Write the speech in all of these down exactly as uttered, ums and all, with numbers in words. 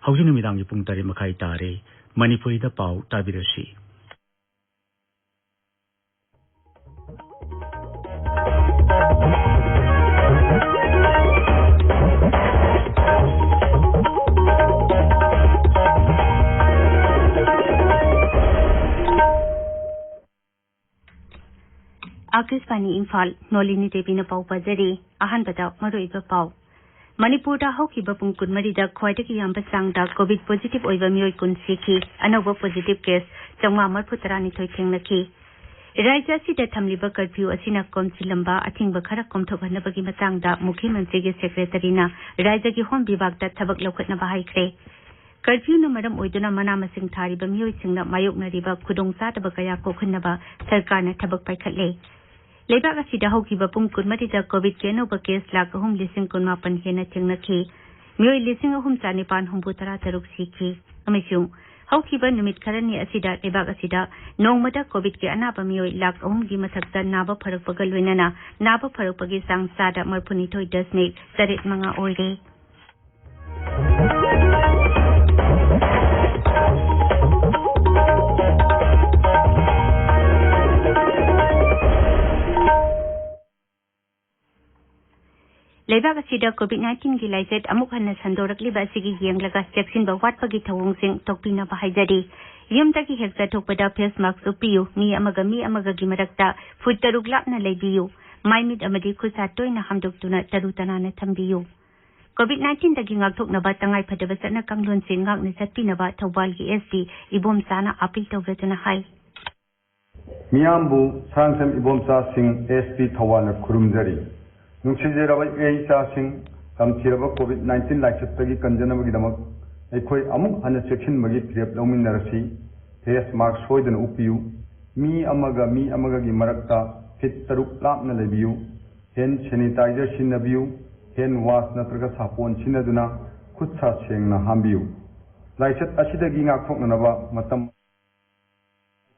ꯍꯧꯖꯤꯛ ꯅꯨꯃꯤꯗꯥꯡꯒꯤ ꯄꯨꯡ ꯇꯔꯦꯠ ꯃꯈꯥꯏ ꯇꯥꯔꯦ꯫ ꯃꯅꯤꯄꯨꯔꯤꯗ ꯄꯥꯎ ꯇꯥꯕꯤꯔꯁꯤ꯫ ꯑꯥꯀꯥꯁꯕꯥꯅꯤ ꯏꯝꯐꯥꯜ, ꯅꯣꯂꯤꯅꯤ ꯗꯦꯕꯤꯅ ꯄꯥꯎ ꯄꯥꯖꯔꯤ꯫ ꯑꯍꯥꯟꯕꯗ ꯃꯔꯨꯑꯣꯏꯕ ꯄꯥꯎ꯫ ꯃꯅꯤꯄꯨꯔꯗ ꯍꯧꯈꯤꯕ ꯄꯨꯡ ꯀꯨꯟꯃꯔꯤꯗ ꯈ꯭ꯋꯥꯏꯗꯒꯤ ꯌꯥꯝꯕ ꯆꯥꯡꯗ ꯀꯣꯚꯤꯗ ꯄꯣꯖꯤꯇꯤꯚ ꯑꯣꯏꯕ ꯃꯤꯑꯣꯏ ꯀꯨꯟ ꯁꯤꯈꯤ꯫ ꯑꯅꯧꯕ ꯄꯣꯖꯤꯇꯤꯚ ꯀꯦꯁ ꯆꯥꯝꯃꯉꯥ ꯃꯔꯤꯐꯨ ꯇꯔꯥꯅꯤꯊꯣꯏ ꯊꯦꯡꯅꯈꯤ꯫ ꯔꯥꯖ꯭ꯌ ꯑꯁꯤꯗ ꯊꯝꯂꯤꯕ ꯀꯔꯐ꯭ꯌꯨ ꯑꯁꯤꯅ ꯀꯣꯝꯁꯤꯜꯂꯝꯕ ꯑꯊꯤꯡꯕ ꯈꯔ ꯀꯣꯝꯊꯣꯛꯍꯟꯅꯕꯒꯤ ꯃꯇꯥꯡꯗ ꯃꯨꯈ꯭ꯌ ꯃꯟꯇ꯭ꯔꯤꯒꯤ ꯁꯦꯀ꯭ꯔꯦꯇꯔꯤꯅ ꯔꯥꯖ꯭ꯌꯒꯤ ꯍꯣꯝ ꯕꯤꯚꯥꯒꯇ ꯊꯕꯛ ꯂꯧꯈꯠꯅꯕ ꯍꯥꯏꯈ꯭ꯔꯦ꯫ ꯀꯔꯐ꯭ꯌꯨꯅ ꯃꯔꯝ ꯑꯣꯏꯗꯨꯅ ꯃꯅꯥ ꯃꯁꯤꯡ ꯊꯥꯔꯤꯕ ꯃꯤꯑꯣꯏꯁꯤꯡꯅ ꯃꯥꯌꯣꯛꯅꯔꯤꯕ ꯈꯨꯗꯣꯡꯆꯥꯗꯕ ꯀꯌꯥ ꯀꯣꯛꯍꯟꯅꯕ ꯁꯔꯀꯥꯔꯅ ꯊꯕꯛ ꯄꯥꯏꯈꯠꯂꯦ꯫ ꯂꯩꯕꯥꯛ ꯑꯁꯤꯗ ꯍꯧꯈꯤꯕ ꯄꯨꯡ ꯀꯨꯟꯃꯔꯤꯗ ꯀꯣꯚꯤꯗꯀꯤ ꯑꯅꯧꯕ ꯀꯦꯁ ꯂꯥꯈ ꯑꯍꯨꯝ ꯂꯤꯁꯤꯡ ꯀꯨꯟꯃꯥꯄꯟ ꯍꯦꯟꯅ ꯊꯦꯡꯅꯈꯤ꯫ ꯃꯤꯑꯣꯏ ꯂꯤꯁꯤꯡ ꯑꯍꯨꯝ ꯆꯥꯅꯤꯄꯥꯟ ꯍꯨꯝꯐꯨ ꯇꯔꯥ ꯇꯔꯨꯛ ꯁꯤꯈꯤ꯫ ꯑꯃꯁꯨꯡ ꯍꯧꯈꯤꯕ ꯅꯨꯃꯤꯠ ꯈꯔꯅꯤ ꯑꯁꯤꯗ ꯂꯩꯕꯥꯛ ꯑꯁꯤꯗ ꯅꯣꯡꯃꯗ ꯀꯣꯚꯤꯗꯀꯤ ꯑꯅꯥꯕ ꯃꯤꯑꯣꯏ ꯂꯥꯈ ꯑꯍꯨꯝꯒꯤ ꯃꯊꯛꯇ ꯅꯥꯕ ꯐꯔꯛꯄꯒ ꯂꯣꯏꯅꯅ ꯅꯥꯕ ꯐꯔꯛꯄꯒꯤ ꯆꯥꯡ ꯆꯥꯗ ꯃꯔꯤꯐꯨꯅꯤꯊꯣꯏ ꯗꯁꯃꯤꯛ ꯇꯔꯦꯠ ꯃꯉꯥ ꯑꯣꯏꯔꯦ꯫ ꯂꯩꯕꯥꯛ ꯑꯁꯤꯗ ꯀꯣꯚꯤꯗ ꯅꯥꯏꯟꯇꯤꯟꯒꯤ ꯂꯥꯏꯆꯠ ꯑꯃꯨꯛ ꯍꯟꯅ ꯁꯟꯗꯣꯔꯛꯂꯤꯕ ꯑꯁꯤꯒꯤ ꯌꯦꯡꯂꯒ ꯆꯦꯛꯁꯤꯟꯕ ꯋꯥꯠꯄꯒꯤ ꯊꯧꯑꯣꯡꯁꯤꯡ ꯇꯣꯛꯄꯤꯅꯕ ꯍꯥꯏꯖꯔꯤ꯫ ꯌꯨꯝꯗꯒꯤ ꯍꯦꯛ ꯆꯠꯊꯣꯛꯄꯗ ꯐꯦꯁ ꯃꯥꯁ꯭ꯛ ꯎꯞꯄꯤꯌꯨ꯫ ꯃꯤ ꯑꯃꯒ ꯃꯤ ꯑꯃꯒꯒꯤ ꯃꯔꯛꯇ ꯐꯨꯠ ꯇꯔꯨꯛ ꯂꯥꯞꯅ ꯂꯩꯕꯤꯌꯨ꯫ ꯃꯥꯏ ꯃꯤꯠ ꯑꯃꯗꯤ ꯈꯨꯠ ꯁꯥ ꯇꯣꯏꯅ ꯍꯥꯝꯗꯣꯛꯇꯨꯅ ꯇꯔꯨ ꯇꯅꯥꯟꯅ ꯊꯝꯕꯤꯌꯨ꯫ ꯀꯣꯚꯤꯗ ꯅꯥꯏꯟꯇꯤꯟꯗꯒꯤ ꯉꯥꯛꯊꯣꯛꯅꯕ ꯇꯉꯥꯏ ꯐꯗꯕ ꯆꯠꯅ ꯀꯥꯡꯂꯣꯟꯁꯤꯡ ꯉꯥꯛꯅ ꯆꯠꯄꯤꯅꯕ ꯊꯧꯕꯥꯜꯒꯤ ꯑꯦꯁ ꯄꯤ ꯏꯕꯣꯝꯆꯥꯅ ꯑꯥꯄꯤꯜ ꯇꯧꯖꯗꯨꯅ ꯍꯥꯏ꯫ ꯃꯤꯌꯥꯝꯕꯨ ꯁꯥꯡꯁꯝ ꯏꯕꯣꯝꯆꯥꯁꯤꯡ ꯑꯦꯁ ꯄꯤ ꯊꯧꯕꯥꯜꯅ ꯈꯨꯔꯨꯝꯖꯔꯤ꯫ ꯅꯨꯡꯁꯤꯖꯔꯕ ꯏꯆꯥꯁꯤꯡ, ꯇꯝꯊꯤꯔꯕ ꯀꯣꯚꯤꯗ ꯅꯥꯏꯟꯇꯤꯟ ꯂꯥꯏꯆꯠꯇꯒꯤ ꯀꯟꯖꯅꯕꯒꯤꯗꯃꯛ ꯑꯩꯈꯣꯏ ꯑꯃꯨꯛ ꯍꯟꯅ ꯆꯦꯛꯁꯤꯟꯕꯒꯤ ꯐꯤꯔꯦꯞ ꯂꯧꯃꯤꯟꯅꯔꯁꯤ꯫ ꯐꯦꯁ ꯃꯥꯁ꯭ꯛ ꯁꯣꯏꯗꯅ ꯎꯞꯄꯤꯌꯨ꯫ ꯃꯤ ꯑꯃꯒ ꯃꯤ ꯑꯃꯒꯒꯤ ꯃꯔꯛꯇ ꯐꯤꯠ ꯇꯔꯨꯛ ꯂꯥꯞꯅ ꯂꯩꯕꯤꯌꯨ꯫ ꯍꯦꯟꯗ ꯁꯦꯅꯤꯇꯥꯏꯖꯔ ꯁꯤꯖꯤꯟꯅꯕꯤꯌꯨ꯫ ꯍꯦꯟꯗ ꯋꯥꯁ ꯅꯠꯇ꯭ꯔꯒ ꯁꯥꯄꯣꯟ ꯁꯤꯖꯤꯟꯅꯗꯨꯅ ꯈꯨꯠ ꯁꯥ ꯁꯦꯡꯅ ꯍꯥꯝꯕꯤꯌꯨ꯫ ꯂꯥꯏꯆꯠ ꯑꯁꯤꯗꯒꯤ ꯉꯥꯛꯊꯣꯛꯅꯅꯕ ꯃꯇꯝ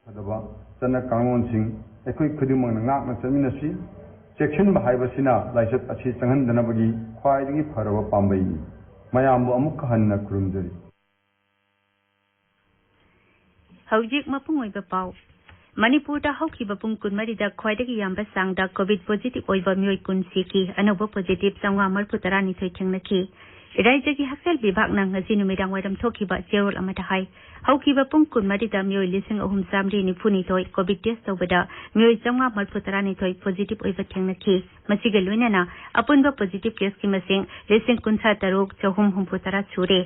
ꯐꯗꯕ ꯆꯠꯅ ꯀꯥꯡꯂꯣꯟꯁꯤꯡ ꯑꯩꯈꯣꯏ ꯈꯨꯗꯤꯡꯃꯛꯅ ꯉꯥꯛꯅ ꯆꯠꯃꯤꯟꯅꯁꯤ꯫ ꯆꯦꯛꯁꯤꯟꯕ ꯍꯥꯏꯕꯁꯤꯅ ꯂꯥꯏꯆꯠ ꯑꯁꯤ ꯆꯪꯍꯟꯗꯅꯕꯒꯤ ꯈ꯭ꯋꯥꯏꯗꯒꯤ ꯐꯔꯕ ꯄꯥꯝꯕꯩꯅꯤ꯫ ꯃꯌꯥꯝꯕꯨ ꯑꯃꯨꯛꯀ ꯍꯟꯅ ꯈꯨꯔꯨꯝꯖꯔꯤ꯫ ꯍꯧꯖꯤꯛ ꯃꯄꯨꯡ ꯑꯣꯏꯕ ꯄꯥꯎ꯫ ꯃꯅꯤꯄꯨꯔꯗ ꯍꯧꯈꯤꯕ ꯄꯨꯡ ꯀꯨꯟꯃꯔꯤꯗ ꯈ꯭ꯋꯥꯏꯗꯒꯤ ꯌꯥꯝꯕ ꯆꯥꯡꯗ ꯀꯣꯚꯤꯗ ꯄꯣꯖꯤꯇꯤꯚ ꯑꯣꯏꯕ ꯃꯤꯑꯣꯏ ꯀꯨꯟ ꯁꯤꯈꯤ꯫ ꯑꯅꯧꯕ ꯄꯣꯖꯤꯇꯤꯚ ꯆꯥꯝꯃꯉꯥ ꯃꯔꯤꯐꯨ ꯇꯔꯥꯅꯤꯊꯣꯏ ꯊꯦꯡꯅꯈꯤ꯫ ꯔꯥꯖ꯭ꯌꯒꯤ ꯍꯛꯁꯦꯜ ꯕꯤꯚꯥꯒꯅ ꯉꯁꯤ ꯅꯨꯃꯤꯗꯥꯡ ꯋꯥꯏꯔꯝ ꯊꯣꯛꯈꯤꯕ ꯆꯦꯔꯣꯜ ꯑꯃꯗ ꯍꯥꯏ, ꯍꯧꯈꯤꯕ ꯄꯨꯡ ꯀꯨꯟꯃꯔꯤꯗ ꯃꯤꯑꯣꯏ ꯂꯤꯁꯤꯡ ꯑꯍꯨꯝ ꯆꯥꯃꯔꯤ ꯅꯤꯐꯨꯅꯤꯊꯣꯏ ꯀꯣꯚꯤꯗ ꯇꯦꯁ ꯇꯧꯕꯗ ꯃꯤꯑꯣꯏ ꯆꯥꯝꯃꯉꯥ ꯃꯔꯤꯐꯨ ꯇꯔꯥꯅꯤꯊꯣꯏ ꯄꯣꯖꯤꯇꯤꯚ ꯑꯣꯏꯕ ꯊꯦꯡꯅꯈꯤ꯫ ꯃꯁꯤꯒ ꯂꯣꯏꯅꯅ ꯑꯄꯨꯟꯕ ꯄꯣꯖꯤꯇꯤꯚ ꯀꯦꯁꯀꯤ ꯃꯁꯤꯡ ꯂꯤꯁꯤꯡ ꯀꯨꯟꯊ꯭ꯔꯥ ꯇꯔꯨꯛ ꯆꯍꯨꯝ ꯍꯨꯝꯐꯨ ꯇꯔꯥ ꯁꯨꯔꯦ꯫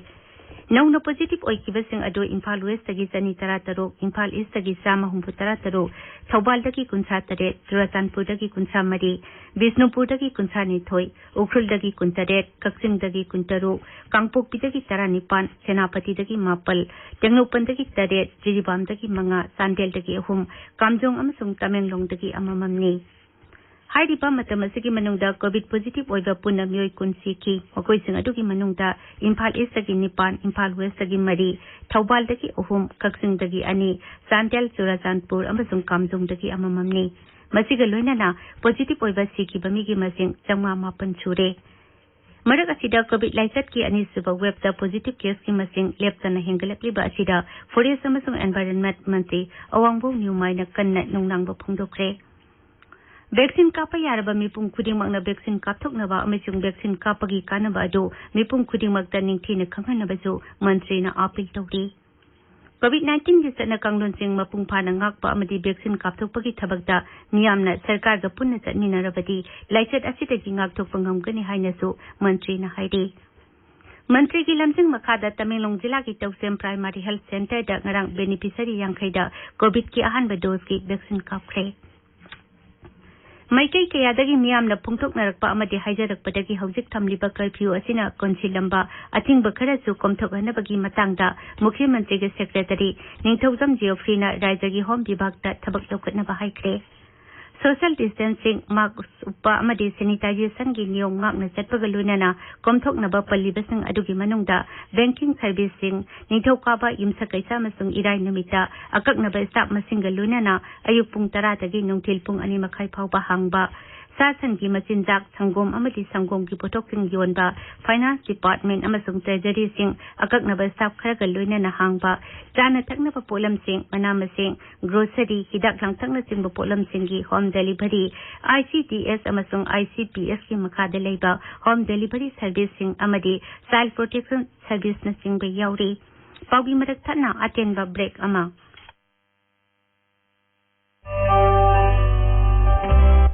ꯅꯧꯅ ꯄꯣꯖꯤꯇꯤꯚ ꯑꯣꯏꯈꯤꯕꯁꯤꯡ ꯑꯗꯨ ꯏꯝꯐꯥꯜ ꯋꯦꯁꯇꯒꯤ ꯆꯅꯤ ꯇꯔꯥ ꯇꯔꯨꯛ, ꯏꯝꯐꯥꯜ ꯏꯁꯇꯒꯤ ꯆꯥꯝꯃ ꯍꯨꯝꯐꯨ ꯇꯔꯥ ꯇꯔꯨꯛ, ꯊꯧꯕꯥꯜꯗꯒꯤ ꯀꯨꯟꯊ꯭ꯔꯥ ꯇꯔꯦꯠ, ꯆꯨꯔꯥꯆꯥꯟꯄꯨꯔꯗꯒꯤ ꯀꯨꯟꯊ꯭ꯔꯥ ꯃꯔꯤ, ꯕꯤꯁꯅꯨꯄꯨꯔꯗꯒꯤ ꯀꯨꯟꯊ꯭ꯔꯥ ꯅꯤꯊꯣꯏ, ꯎꯈ꯭ꯔꯨꯜꯗꯒꯤ ꯀꯨꯟ ꯇꯔꯦꯠ, ꯀꯛꯆꯤꯡꯗꯒꯤ ꯀꯨꯟ ꯇꯔꯨꯛ, ꯀꯥꯡꯄꯣꯛꯄꯤꯗꯒꯤ ꯇꯔꯥ ꯅꯤꯄꯥꯟ, ꯁꯦꯅꯥꯄꯇꯤꯗꯒꯤ ꯃꯥꯄꯜ, ꯇꯦꯡꯅꯧꯄꯜꯗꯒꯤ ꯇꯔꯦꯠ, ꯖꯤꯔꯤꯕꯥꯝꯗꯒꯤ ꯃꯉꯥ, ꯆꯥꯟꯗꯦꯜꯗꯒꯤ ꯑꯍꯨꯝ, ꯀꯥꯝꯖꯣꯡ ꯑꯃꯁꯨꯡ ꯇꯃꯦꯡꯂꯣꯡꯗꯒꯤ ꯑꯃꯃꯝꯅꯤ꯫ ꯍꯥꯏꯔꯤꯕ ꯃꯇꯝ ꯑꯁꯤꯒꯤ ꯃꯅꯨꯡꯗ ꯀꯣꯚꯤꯗ ꯄꯣꯖꯤꯇꯤꯚ ꯑꯣꯏꯕ ꯄꯨꯟꯅ ꯃꯤꯑꯣꯏ ꯀꯨꯟ ꯁꯤꯈꯤ꯫ ꯃꯈꯣꯏꯁꯤꯡ ꯑꯗꯨꯒꯤ ꯃꯅꯨꯡꯗ ꯏꯝꯐꯥꯜ ꯏꯁꯇꯒꯤ ꯅꯤꯄꯥꯟ, ꯏꯝꯐꯥꯜ ꯋꯦꯁꯇꯒꯤ ꯃꯔꯤ, ꯊꯧꯕꯥꯜꯗꯒꯤ ꯑꯍꯨꯝ, ꯀꯛꯆꯤꯡꯗꯒꯤ ꯑꯅꯤ, ꯆꯥꯟꯗꯦꯜ, ꯆꯨꯔꯥꯆꯥꯟꯄꯨꯔ ꯑꯃꯁꯨꯡ ꯀꯥꯝꯖꯣꯡꯗꯒꯤ ꯑꯃꯃꯝꯅꯤ꯫ ꯃꯁꯤꯒ ꯂꯣꯏꯅꯅ ꯄꯣꯖꯤꯇꯤꯚ ꯑꯣꯏꯕ ꯁꯤꯈꯤꯕ ꯃꯤꯒꯤ ꯃꯁꯤꯡ ꯆꯥꯝꯃꯉꯥ ꯃꯥꯄꯟ ꯁꯨꯔꯦ꯫ ꯃꯔꯛ ꯑꯁꯤꯗ ꯀꯣꯚꯤꯗ ꯂꯥꯏꯆꯠꯀꯤ ꯑꯅꯤꯁꯨꯕ ꯋꯦꯕꯇ ꯄꯣꯖꯤꯇꯤꯚ ꯀꯦꯁꯀꯤ ꯃꯁꯤꯡ ꯂꯦꯞꯇꯅ ꯍꯦꯟꯒꯠꯂꯛꯂꯤꯕ ꯑꯁꯤꯗ ꯐꯣꯔꯦꯁ ꯑꯃꯁꯨꯡ ꯑꯦꯟꯚꯥꯏꯔꯟꯃꯦꯟꯠ ꯃꯟꯇ꯭ꯔꯤ ꯑꯋꯥꯡꯕꯧ ꯅ꯭ꯌꯨꯃꯥꯏꯅ ꯀꯟꯅ ꯅꯨꯡꯅꯥꯡꯕ ꯐꯣꯡꯗꯣꯛꯈ꯭ꯔꯦ꯫ ꯚꯦꯛꯁꯤꯟ ꯀꯥꯞꯄ ꯌꯥꯔꯕ ꯃꯤꯄꯨꯝ ꯈꯨꯗꯤꯡꯃꯛꯅ ꯚꯦꯛꯁꯤꯟ ꯀꯥꯞꯊꯣꯛꯅꯕ ꯑꯃꯁꯨꯡ ꯚꯦꯛꯁꯤꯟ ꯀꯥꯞꯄꯒꯤ ꯀꯥꯟꯅꯕ ꯑꯗꯨ ꯃꯤꯄꯨꯝ ꯈꯨꯗꯤꯡꯃꯛꯇ ꯅꯤꯡꯊꯤꯅ ꯈꯪꯍꯟꯅꯕꯁꯨ ꯃꯟꯇ꯭ꯔꯤꯅ ꯑꯥꯄꯤꯜ ꯇꯧꯔꯤ꯫ ꯀꯣꯚꯤꯗ ꯅꯥꯏꯟꯇꯤꯟꯒꯤ ꯆꯠꯅ ꯀꯥꯡꯂꯣꯟꯁꯤꯡ ꯃꯄꯨꯡ ꯐꯥꯅ ꯉꯥꯛꯄ ꯑꯃꯗꯤ ꯚꯦꯛꯁꯤꯟ ꯀꯥꯞꯊꯣꯛꯄꯒꯤ ꯊꯕꯛꯇ ꯃꯤꯌꯥꯝꯅ ꯁꯔꯀꯥꯔꯒ ꯄꯨꯟꯅ ꯆꯠꯃꯤꯟꯅꯔꯕꯗꯤ ꯂꯥꯏꯆꯠ ꯑꯁꯤꯗꯒꯤ ꯉꯥꯛꯊꯣꯛꯄ ꯉꯝꯒꯅꯤ ꯍꯥꯏꯅꯁꯨ ꯃꯟꯇ꯭ꯔꯤꯅ ꯍꯥꯏꯔꯤ꯫ ꯃꯟꯇ꯭ꯔꯤꯒꯤ ꯂꯝꯖꯤꯡ ꯃꯈꯥꯗ ꯇꯃꯦꯡꯂꯣꯡ ꯖꯤꯂꯥꯒꯤ ꯇꯧꯁꯦꯝ ꯄ꯭ꯔꯥꯏꯃꯥꯔꯤ ꯍꯦꯜꯊ ꯁꯦꯟꯇꯔꯗ ꯉꯔꯥꯡ ꯕꯦꯅꯤꯐꯤꯁꯔꯤ ꯌꯥꯡꯈꯩꯗ ꯀꯣꯚꯤꯗꯀꯤ ꯑꯍꯥꯟꯕ ꯗꯣꯖꯀꯤ ꯚꯦꯛꯁꯤꯟ ꯀꯥꯞꯈ꯭ꯔꯦ꯫ ꯃꯥꯏꯀꯩ ꯀꯌꯥꯗꯒꯤ ꯃꯤꯌꯥꯝꯅ ꯐꯣꯡꯗꯣꯛꯅꯔꯛꯄ ꯑꯃꯗꯤ ꯍꯥꯏꯖꯔꯛꯄꯗꯒꯤ ꯍꯧꯖꯤꯛ ꯊꯝꯂꯤꯕ ꯀꯔꯐ꯭ꯌꯨ ꯑꯁꯤꯅ ꯀꯣꯟꯁꯤꯜꯂꯝꯕ ꯑꯊꯤꯡꯕ ꯈꯔꯁꯨ ꯀꯣꯝꯊꯣꯛꯍꯟꯅꯕꯒꯤ ꯃꯇꯥꯡꯗ ꯃꯨꯈ꯭ꯌ ꯃꯟꯇ꯭ꯔꯤꯒꯤ ꯁꯦꯀ꯭ꯔꯦꯇꯔꯤ ꯅꯤꯡꯊꯧꯖꯝ ꯖꯤꯑꯣꯐ꯭ꯔꯤꯅ ꯔꯥꯏꯖ꯭ꯌꯒꯤ ꯍꯣꯝ ꯕꯤꯚꯥꯒꯇ ꯊꯕꯛ ꯂꯧꯈꯠꯅꯕ ꯍꯥꯏꯈ꯭ꯔꯦ꯫ ꯁꯣꯁꯤꯌꯦꯜ ꯗꯤꯁꯇꯦꯟꯁꯤꯡ, ꯃꯥꯁ꯭ꯛ ꯎꯞꯄ ꯑꯃꯗꯤ ꯁꯦꯅꯤꯇꯥꯏꯖꯦꯁꯟꯒꯤ ꯅꯤꯌꯣꯝ ꯉꯥꯛꯅ ꯆꯠꯄꯒ ꯂꯣꯏꯅꯅ ꯀꯣꯝꯊꯣꯛꯅꯕ ꯄꯜꯂꯤꯕꯁꯤꯡ ꯑꯗꯨꯒꯤ ꯃꯅꯨꯡꯗ ꯕꯦꯡꯀꯤꯡ ꯁꯔꯚꯤꯁꯁꯤꯡ, ꯅꯤꯡꯊꯧꯀꯥꯕ, ꯌꯨꯝꯁꯀꯩꯁ ꯑꯃꯁꯨꯡ ꯏꯔꯥꯏ ꯅꯨꯃꯤꯠꯇ ꯑꯀꯛꯅꯕ ꯁ꯭ꯇꯥꯐ ꯃꯁꯤꯡꯒ ꯂꯣꯏꯅꯅ ꯑꯌꯨꯛ ꯄꯨꯡ ꯇꯔꯥꯗꯒꯤ ꯅꯨꯡꯊꯤꯜ ꯄꯨꯡ ꯑꯅꯤ ꯃꯈꯥꯏ ꯐꯥꯎꯕ ꯍꯥꯡꯕ ꯁꯥ ꯁꯟꯒꯤ ꯃꯆꯤꯟꯖꯥꯛ, ꯁꯪꯒꯣꯝ ꯑꯃꯗꯤ ꯁꯪꯒꯣꯝꯒꯤ ꯄꯣꯠꯊꯣꯛꯁꯤꯡ ꯌꯣꯟꯕ, ꯐꯥꯏꯅꯥꯟꯁ ꯗꯤꯄꯥꯔꯠꯃꯦꯟ ꯑꯃꯁꯨꯡ ꯇ꯭ꯔꯦꯖꯔꯤꯁꯤꯡ, ꯑꯀꯛꯅꯕ ꯁ꯭ꯇꯥꯐ ꯈꯔꯒ ꯂꯣꯏꯅꯅ ꯍꯥꯡꯕ, ꯆꯥꯅ ꯊꯛꯅꯕ ꯄꯣꯠꯂꯝꯁꯤꯡ, ꯃꯅꯥ ꯃꯁꯤꯡ, ꯒ꯭ꯔꯣꯁꯔꯤ, ꯍꯤꯗꯥꯛ ꯂꯥꯡꯊꯛꯅꯆꯤꯡꯕ ꯄꯣꯠꯂꯝꯁꯤꯡꯒꯤ home delivery, I C D S ꯑꯃꯁꯨꯡ ꯑꯥꯏ ꯁꯤ ꯄꯤ ꯑꯦꯁꯀꯤ ꯃꯈꯥꯗ ꯂꯩꯕ ꯍꯣꯝ ꯗꯦꯂꯤꯚꯔꯤ ꯁꯔꯚꯤꯁꯁꯤꯡ ꯑꯃꯗꯤ ꯆꯥꯏꯜ ꯄ꯭ꯔꯣꯇꯦꯛꯁꯟ ꯁꯔꯚꯤꯁꯅꯆꯤꯡꯕ ꯌꯥꯎꯔꯤ꯫ ꯄꯥꯎꯒꯤ ꯃꯔꯛ ꯊꯠꯅ ꯑꯇꯦꯟꯕ ꯕ꯭ꯔꯦꯛ ꯑꯃ꯫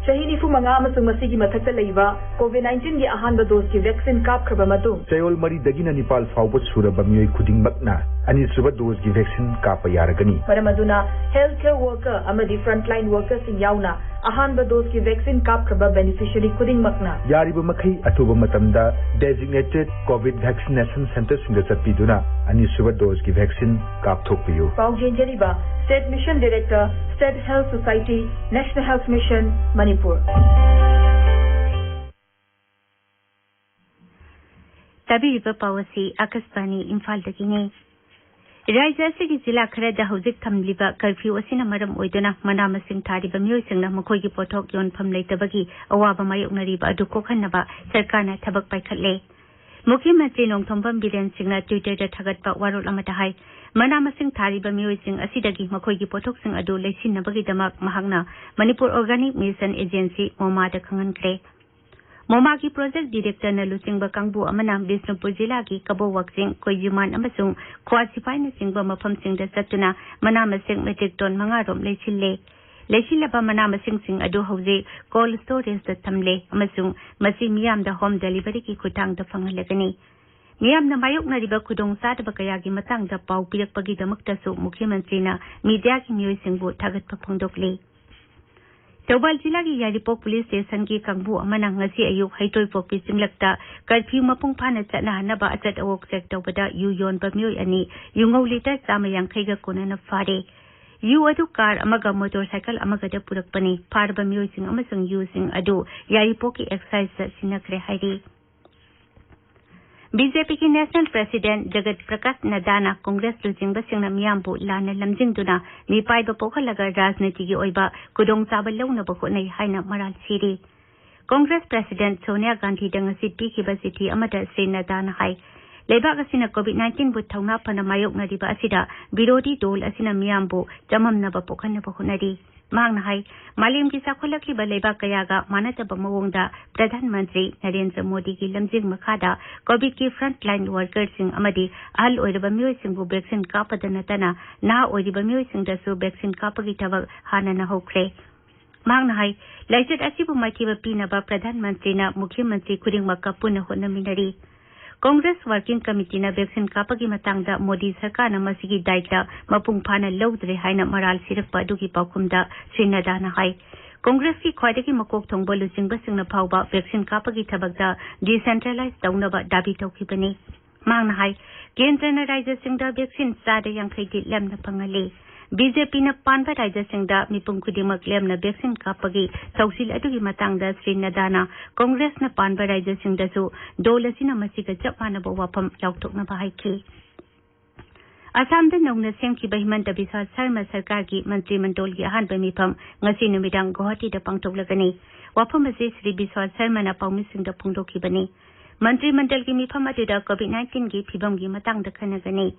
ꯆꯍꯤ ꯅꯤꯐꯨ ꯃꯉꯥ ꯑꯃꯁꯨꯡ ꯃꯁꯤꯒꯤ ꯃꯊꯛꯇ ꯂꯩꯕ ꯀꯣꯚꯤꯗ ꯅꯥꯏꯟꯇꯤꯟꯒꯤ ꯑꯍꯥꯟꯕ ꯗꯣꯁꯀꯤ ꯚꯦꯛꯁꯤꯟ ꯀꯥꯞꯈ꯭ꯔꯕ ꯃꯇꯨꯡ, ꯆꯌꯣꯜ ꯃꯔꯤꯗꯒꯤꯅ ꯅꯤꯄꯥꯜ ꯐꯥꯎꯕ ꯁꯨꯔꯕ ꯃꯤꯑꯣꯏ ꯈꯨꯗꯤꯡꯃꯛꯅ ꯑꯅꯤꯁꯨꯕ ꯗꯣꯁꯀꯤ ꯚꯦꯛꯁꯤꯟ ꯀꯥꯞꯄ ꯌꯥꯔꯒꯅꯤ꯫ ꯃꯔꯝ ꯑꯗꯨꯅ, ꯍꯦꯜꯊ ꯀꯦꯌꯔ ꯋꯥꯔꯀꯔ ꯑꯃꯗꯤ ꯐ꯭ꯔꯟꯠꯂꯥꯏꯟ ꯋꯥꯔꯀꯔꯁꯤꯡ ꯌꯥꯎꯅ ꯑꯍꯥꯟꯕ ꯗꯣꯁꯀꯤ ꯚꯦꯛꯁꯤꯟ ꯀꯥꯞꯈ꯭ꯔꯕ ꯕꯦꯅꯤꯐꯤꯁꯔꯤ ꯈꯨꯗꯤꯡꯃꯛꯅ ꯌꯥꯔꯤꯕ ꯃꯈꯩ ꯑꯊꯨꯕ ꯃꯇꯝꯗ ꯗꯦꯖꯤꯒꯅꯦꯇꯦꯗ ꯀꯣꯚꯤꯗ ꯚꯦꯛꯁꯤꯅꯦꯁꯟ ꯁꯦꯟꯇꯔꯁꯤꯡꯗ ꯆꯠꯄꯤꯗꯨꯅ ꯑꯅꯤꯁꯨꯕ ꯗꯣꯁꯀꯤ ꯚꯦꯛꯁꯤꯟ ꯀꯥꯞꯊꯣꯛꯄꯤꯌꯨ꯫ ꯄꯥꯎ ꯆꯦꯟꯖꯔꯤꯕ state mission director, state health society, national health mission, Manipur. ꯇꯥꯕꯤꯔꯤꯕ ꯄꯥꯎ ꯑꯁꯤ ꯑꯥꯀꯥꯁꯕꯥꯅꯤ ꯏꯝꯐꯥꯜꯗꯒꯤꯅꯤ꯫ ꯔꯥꯖ꯭ꯌ ꯑꯁꯤꯒꯤ ꯖꯤꯂꯥ ꯈꯔꯗ ꯍꯧꯖꯤꯛ ꯊꯝꯂꯤꯕ ꯀꯔꯐ꯭ꯌꯨ ꯑꯁꯤꯅ ꯃꯔꯝ ꯑꯣꯏꯗꯨꯅ ꯃꯅꯥ ꯃꯁꯤꯡ ꯊꯥꯔꯤꯕ ꯃꯤꯑꯣꯏꯁꯤꯡꯅ ꯃꯈꯣꯏꯒꯤ ꯄꯣꯠꯊꯣꯛ ꯌꯣꯟꯐꯝ ꯂꯩꯇꯕꯒꯤ ꯑꯋꯥꯕ ꯃꯥꯌꯣꯛꯅꯔꯤꯕ ꯑꯗꯨ ꯀꯣꯛꯍꯟꯅꯕ ꯁꯔꯀꯥꯔꯅ ꯊꯕꯛ ꯄꯥꯏꯈꯠꯂꯦ꯫ ꯃꯨꯈ꯭ꯌ ꯃꯟꯇ꯭ꯔꯤ ꯅꯣꯡꯊꯣꯝꯕꯝ ꯕꯤꯔꯦꯟ ꯁꯤꯡꯅ Twitter-ꯗ ꯊꯥꯒꯠꯄ ꯋꯥꯔꯣꯜ ꯑꯃꯗ ꯍꯥꯏ, ꯃꯅꯥ ꯃꯁꯤꯡ ꯊꯥꯔꯤꯕ ꯃꯤꯑꯣꯏꯁꯤꯡ ꯑꯁꯤꯗꯒꯤ ꯃꯈꯣꯏꯒꯤ ꯄꯣꯠꯊꯣꯛꯁꯤꯡ ꯑꯗꯨ ꯂꯩꯁꯤꯟꯅꯕꯒꯤꯗꯃꯛ ꯃꯍꯥꯛꯅ ꯃꯅꯤꯄꯨꯔ ꯑꯣꯔꯒꯥꯅꯤꯛ ꯃꯤꯁꯟ ꯑꯦꯖꯦꯟꯁꯤ, ꯃꯣꯃꯥꯗ ꯈꯪꯍꯟꯈ꯭ꯔꯦ꯫ ꯃꯣꯃꯥꯒꯤ ꯄ꯭ꯔꯣꯖꯦꯛ ꯗꯤꯔꯦꯛꯇꯔꯅ ꯂꯨꯆꯤꯡꯕ ꯀꯥꯡꯕꯨ ꯑꯃꯅ ꯕꯤꯁꯅꯨꯄꯨꯔ ꯖꯤꯂꯥꯒꯤ ꯀꯕꯣ ꯋꯥꯛꯆꯤꯡ, ꯀꯣꯏꯖꯤꯃꯥꯟ ꯑꯃꯁꯨꯡ ꯈ꯭ꯋꯥꯁꯤꯐꯥꯏꯅꯆꯤꯡꯕ ꯃꯐꯝꯁꯤꯡꯗ ꯆꯠꯇꯨꯅ ꯃꯅꯥ ꯃꯁꯤꯡ ꯃꯦꯇ꯭ꯔꯤꯛ ꯇꯣꯟ ꯃꯉꯥ ꯔꯣꯝ ꯂꯩꯁꯤꯜꯂꯦ꯫ ꯂꯩꯁꯤꯜꯂꯕ ꯃꯅꯥ ꯃꯁꯤꯡꯁꯤꯡ ꯑꯗꯨ ꯍꯧꯖꯤꯛ ꯀꯣꯜꯗ ꯁ꯭ꯇꯣꯔꯦꯖꯇ ꯊꯝꯂꯦ ꯑꯃꯁꯨꯡ ꯃꯁꯤ ꯃꯤꯌꯥꯝꯗ ꯍꯣꯝ ꯗꯦꯂꯤꯚꯔꯤꯒꯤ ꯈꯨꯠꯊꯥꯡꯗ ꯐꯪꯍꯜꯂꯒꯅꯤ꯫ ꯃꯤꯌꯥꯝꯅ ꯃꯥꯌꯣꯛꯅꯔꯤꯕ ꯈꯨꯗꯣꯡꯆꯥꯗꯕ ꯀꯌꯥꯒꯤ ꯃꯇꯥꯡꯗ ꯄꯥꯎ ꯄꯤꯔꯛꯄꯒꯤꯗꯃꯛꯇꯁꯨ ꯃꯨꯈ꯭ꯌ ꯃꯟꯇ꯭ꯔꯤꯅ ꯃꯤꯗꯤꯌꯥꯒꯤ ꯃꯤꯑꯣꯏꯁꯤꯡꯕꯨ ꯊꯥꯒꯠꯄ ꯐꯣꯡꯗꯣꯛꯂꯤ꯫ ꯊꯧꯕꯥꯜ ꯖꯤꯂꯥꯒꯤ ꯌꯥꯏꯔꯤꯄꯣꯛ ꯄꯨꯂꯤꯁ ꯁ꯭ꯇꯦꯁꯟꯒꯤ ꯀꯥꯡꯕꯨ ꯑꯃꯅ ꯉꯁꯤ ꯑꯌꯨꯛ ꯍꯩꯇꯣꯏꯄꯣꯛꯄꯤ ꯆꯤꯡꯂꯛꯇ ꯀꯔꯐ꯭ꯌꯨ ꯃꯄꯨꯡ ꯐꯥꯅ ꯆꯠꯅꯍꯟꯅꯕ ꯑꯆꯠ ꯑꯋꯣꯛ ꯆꯦꯛ ꯇꯧꯕꯗ ꯌꯨ ꯌꯣꯟꯕ ꯃꯤꯑꯣꯏ ꯑꯅꯤ ꯌꯨꯉꯧ ꯂꯤꯇꯔ ꯆꯥꯝꯃ ꯌꯥꯡꯈꯩꯒ ꯀꯣꯟꯅꯅ ꯐꯥꯔꯦ꯫ ꯌꯨ ꯑꯗꯨ ꯀꯥꯔ ꯑꯃꯒ ꯃꯣꯇꯣꯔ ꯁꯥꯏꯀꯜ ꯑꯃꯒꯗ ꯄꯨꯔꯛꯄꯅꯤ꯫ ꯐꯥꯔꯕ ꯃꯤꯑꯣꯏꯁꯤꯡ ꯑꯃꯁꯨꯡ ꯌꯨꯁꯤꯡ ꯑꯗꯨ ꯌꯥꯏꯔꯤꯄꯣꯛꯀꯤ ꯑꯦꯛꯁꯥꯏꯖꯇ ꯁꯤꯟꯅꯈ꯭ꯔꯦ ꯍꯥꯏꯔꯤ꯫ ꯕꯤꯖꯦꯄꯤꯒꯤ ꯅꯦꯁꯅꯦꯜ ꯄ꯭ꯔꯦꯁꯤꯗꯦꯟꯠ ꯖꯒꯠ ꯄ꯭ꯔꯀꯥꯁ ꯅꯗꯥꯅ ꯀꯣꯡꯒ꯭ꯔꯦꯁ ꯂꯨꯆꯤꯡꯕꯁꯤꯡꯅ ꯃꯤꯌꯥꯝꯕꯨ ꯂꯥꯟꯅ ꯂꯝꯖꯤꯡꯗꯨꯅ ꯃꯤꯄꯥꯏꯕ ꯄꯣꯛꯍꯜꯂꯒ ꯔꯥꯖꯅꯤꯇꯤꯒꯤ ꯑꯣꯏꯕ ꯈꯨꯗꯣꯡꯆꯥꯕ ꯂꯧꯅꯕ ꯍꯣꯠꯅꯩ ꯍꯥꯏꯅ ꯃꯔꯥꯜ ꯁꯤꯔꯤ꯫ ꯀꯣꯡꯒ꯭ꯔꯦꯁ ꯄ꯭ꯔꯦꯁꯤꯗꯦꯟꯠ ꯁꯣꯅꯤꯌꯥ ꯒꯥꯟꯙꯤꯗ ꯉꯁꯤ ꯄꯤꯈꯤꯕ ꯆꯤꯊꯤ ꯑꯃꯗ ꯁ꯭ꯔꯤ ꯅꯗꯥꯅ ꯍꯥꯏ, ꯂꯩꯕꯥꯛ ꯑꯁꯤꯅ ꯀꯣꯚꯤꯗ ꯅꯥꯏꯟꯇꯤꯟꯕꯨ ꯊꯧꯅꯥ ꯐꯅ ꯃꯥꯌꯣꯛꯅꯔꯤꯕ ꯑꯁꯤꯗ ꯕꯤꯔꯣꯙꯤ ꯗꯣꯜ ꯑꯁꯤꯅ ꯃꯤꯌꯥꯝꯕꯨ ꯆꯃꯝꯅꯕ ꯄꯣꯛꯍꯟꯅꯕ ꯍꯣꯠꯅꯔꯤ꯫ ꯃꯍꯥꯛꯅ ꯍꯥꯏ, ꯃꯥꯂꯦꯝꯒꯤ ꯆꯥꯎꯈꯠꯂꯛꯂꯤꯕ ꯂꯩꯕꯥꯛ ꯀꯌꯥꯒ ꯃꯥꯟꯅꯗꯕ ꯃꯑꯣꯡꯗ ꯄ꯭ꯔꯙꯥꯟ ꯃꯟꯇ꯭ꯔꯤ ꯅꯔꯦꯟꯗ꯭ꯔ ꯃꯣꯗꯤꯒꯤ ꯂꯝꯖꯤꯡ ꯃꯈꯥꯗ ꯀꯣꯚꯤꯗꯀꯤ ꯐ꯭ꯔꯟꯠ ꯂꯥꯏꯟ ꯋꯥꯔꯀꯔꯁꯤꯡ ꯑꯃꯗꯤ ꯑꯍꯜ ꯑꯣꯏꯔꯕ ꯃꯤꯑꯣꯏꯁꯤꯡꯕꯨ ꯚꯦꯛꯁꯤꯟ ꯀꯥꯞꯄꯗ ꯅꯠꯇꯅ ꯅꯍꯥ ꯑꯣꯏꯔꯤꯕ ꯃꯤꯑꯣꯏꯁꯤꯡꯗꯁꯨ ꯚꯦꯛꯁꯤꯟ ꯀꯥꯞꯄꯒꯤ ꯊꯕꯛ ꯍꯥꯟꯅꯅ ꯍꯧꯈ꯭ꯔꯦ꯫ ꯃꯍꯥꯛꯅ ꯍꯥꯏ, ꯂꯥꯏꯆꯠ ꯑꯁꯤꯕꯨ ꯃꯥꯏꯊꯤꯕ ꯄꯤꯅꯕ ꯄ꯭ꯔꯙꯥꯟ ꯃꯟꯇ꯭ꯔꯤꯅ ꯃꯨꯈ꯭ꯌ ꯃꯟꯇ꯭ꯔꯤ ꯈꯨꯗꯤꯡꯃꯛꯀ ꯄꯨꯟꯅ ꯍꯣꯠꯅꯃꯤꯟꯅꯔꯤ꯫ ꯀꯣꯡꯒ꯭ꯔꯦꯁ ꯋꯥꯔꯀꯤꯡ ꯀꯃꯤꯇꯤꯅ ꯚꯦꯛꯁꯤꯟ ꯀꯥꯞꯄꯒꯤ ꯃꯇꯥꯡꯗ ꯃꯣꯗꯤ ꯁꯔꯀꯥꯔꯅ ꯃꯁꯤꯒꯤ ꯗꯥꯏꯇ ꯃꯄꯨꯡ ꯐꯥꯅ ꯂꯧꯗ꯭ꯔꯦ ꯍꯥꯏꯅ ꯃꯔꯥꯜ ꯁꯤꯔꯛꯄ ꯑꯗꯨꯒꯤ ꯄꯥꯎꯈꯨꯝꯗ ꯁ꯭ꯔꯤ ꯅꯗꯥꯅ ꯍꯥꯏ, ꯀꯣꯡꯒ꯭ꯔꯦꯁꯀꯤ ꯈ꯭ꯋꯥꯏꯗꯒꯤ ꯃꯀꯣꯛ ꯊꯣꯡꯕ ꯂꯨꯆꯤꯡꯕꯁꯤꯡꯅ ꯐꯥꯎꯕ ꯚꯦꯛꯁꯤꯟ ꯀꯥꯞꯄꯒꯤ ꯊꯕꯛꯇ ꯗꯤꯁꯦꯟꯇ꯭ꯔꯦꯂꯥꯏꯖ ꯇꯧꯅꯕ ꯗꯥꯕꯤ ꯇꯧꯈꯤꯕꯅꯤ꯫ ꯃꯍꯥꯛꯅ ꯍꯥꯏ, ꯀꯦꯟꯗ꯭ꯔꯅ ꯔꯥꯖ꯭ꯌꯁꯤꯡꯗ ꯚꯦꯛꯁꯤꯟ ꯆꯥꯗ ꯌꯥꯡꯈꯩꯗꯤ ꯂꯦꯝꯅ ꯐꯪꯍꯜꯂꯤ꯫ ꯕꯤ ꯖꯦ ꯄꯤꯅ ꯄꯥꯟꯕ ꯔꯥꯖ꯭ꯌꯁꯤꯡꯗ ꯃꯤꯄꯨꯝ ꯈꯨꯗꯤꯡꯃꯛ ꯂꯦꯝꯅ ꯚꯦꯛꯁꯤꯟ ꯀꯥꯞꯄꯒꯤ ꯊꯧꯁꯤꯜ ꯑꯗꯨꯒꯤ ꯃꯇꯥꯡꯗ ꯁ꯭ꯔꯤ ꯅꯗꯥꯅ ꯀꯣꯡꯒ꯭ꯔꯦꯁꯅ ꯄꯥꯟꯕ ꯔꯥꯖ꯭ꯌꯁꯤꯡꯗꯁꯨ ꯗꯣꯜ ꯑꯁꯤꯅ ꯃꯁꯤꯒ ꯆꯞ ꯃꯥꯟꯅꯕ ꯋꯥꯐꯝ ꯂꯥꯎꯊꯣꯛꯅꯕ ꯍꯥꯏꯈꯤ꯫ ꯑꯁꯥꯝꯗ ꯅꯧꯅ ꯁꯦꯝꯈꯤꯕ ꯍꯤꯃꯟꯇ ꯕꯤꯁ꯭ꯋꯥ ꯁꯔꯃ ꯁꯔꯀꯥꯔꯒꯤ ꯃꯟꯇ꯭ꯔꯤ ꯃꯟꯗꯣꯜꯒꯤ ꯑꯍꯥꯟꯕ ꯃꯤꯐꯝ ꯉꯁꯤ ꯅꯨꯃꯤꯗꯥꯡ ꯒꯨꯋꯥꯍꯥꯇꯤꯗ ꯄꯥꯡꯊꯣꯛꯂꯒꯅꯤ꯫ ꯋꯥꯐꯝ ꯑꯁꯤ ꯁ꯭ꯔꯤ ꯕꯤꯁ꯭ꯋꯥ ꯁꯔꯃꯅ ꯄꯥꯎꯃꯤꯁꯤꯡꯗ ꯐꯣꯡꯗꯣꯛꯈꯤꯕꯅꯤ꯫ ꯃꯟꯇ꯭ꯔꯤ ꯃꯟꯗꯜꯒꯤ ꯃꯤꯐꯝ ꯑꯗꯨꯗ ꯀꯣꯚꯤꯗ ꯅꯥꯏꯟꯇꯤꯟꯒꯤ ꯐꯤꯕꯝꯒꯤ ꯃꯇꯥꯡꯗ ꯈꯟꯅꯒꯅꯤ꯫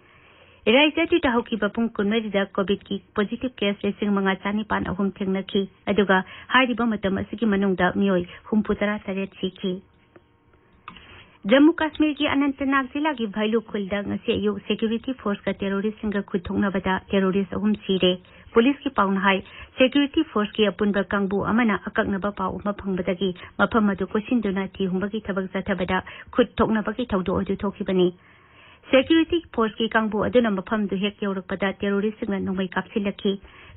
ꯔꯥꯖ꯭ꯌ ꯑꯗꯨꯗ ꯍꯧꯈꯤꯕ ꯄꯨꯡ ꯀꯨꯟꯃꯔꯤꯗ ꯀꯣꯚꯤꯗꯀꯤ ꯄꯣꯖꯤꯇꯤꯚ ꯀꯦꯁ ꯂꯤꯁꯤꯡ ꯃꯉꯥ ꯆꯥꯅꯤꯄꯥꯟ ꯑꯍꯨꯝ ꯊꯦꯡꯅꯈꯤ, ꯑꯗꯨꯒ ꯍꯥꯏꯔꯤꯕ ꯃꯇꯝ ꯑꯁꯤꯒꯤ ꯃꯅꯨꯡꯗ ꯃꯤꯑꯣꯏ ꯍꯨꯝꯐꯨ ꯇꯔꯥ ꯇꯔꯦꯠ ꯁꯤꯈꯤ꯫ ꯖꯝꯃꯨ ꯀꯥꯁꯃꯤꯔꯒꯤ ꯑꯅꯟꯇꯅꯥꯒ ꯖꯤꯂꯥꯒꯤ ꯚꯥꯏꯂꯨ ꯈꯨꯜꯗ ꯉꯁꯤ ꯑꯌꯨꯛ ꯁꯦꯀ꯭ꯌꯨꯔꯤꯇꯤ ꯐꯣꯔꯁꯀ ꯇꯦꯔꯣꯔꯤꯁꯁꯤꯡꯒ ꯈꯨꯠ ꯊꯣꯛꯅꯕꯗ ꯇꯦꯔꯣꯔꯤꯁ ꯑꯍꯨꯝ ꯁꯤꯔꯦ꯫ ꯄꯨꯂꯤꯁꯀꯤ ꯄꯥꯎꯅ ꯍꯥꯏ, ꯁꯦꯀ꯭ꯌꯨꯔꯤꯇꯤ ꯐꯣꯔꯁꯀꯤ ꯑꯄꯨꯟꯕ ꯀꯥꯡꯕꯨ ꯑꯃꯅ ꯑꯀꯛꯅꯕ ꯄꯥꯎ ꯑꯃ ꯐꯪꯕꯗꯒꯤ ꯃꯐꯝ ꯑꯗꯨ ꯀꯣꯏꯁꯤꯟꯗꯨꯅ ꯊꯤ ꯍꯨꯝꯕꯒꯤ ꯊꯕꯛ ꯆꯠꯊꯕꯗ ꯈꯨꯠ ꯊꯣꯛꯅꯕꯒꯤ ꯊꯧꯗꯣꯛ ꯑꯗꯨ ꯊꯣꯛꯈꯤꯕꯅꯤ꯫ ꯁꯦꯀ꯭ꯌꯨꯔꯤꯇꯤ ꯐꯣꯔꯁꯀꯤ ꯀꯥꯡꯕꯨ ꯑꯗꯨꯅ ꯃꯐꯝꯗꯨ ꯍꯦꯛ ꯌꯧꯔꯛꯄꯗ ꯇꯦꯔꯣꯔꯤꯁꯁꯤꯡꯅ ꯅꯣꯡꯃꯩ ꯀꯥꯞꯁꯤꯜꯂꯛꯈꯤ꯫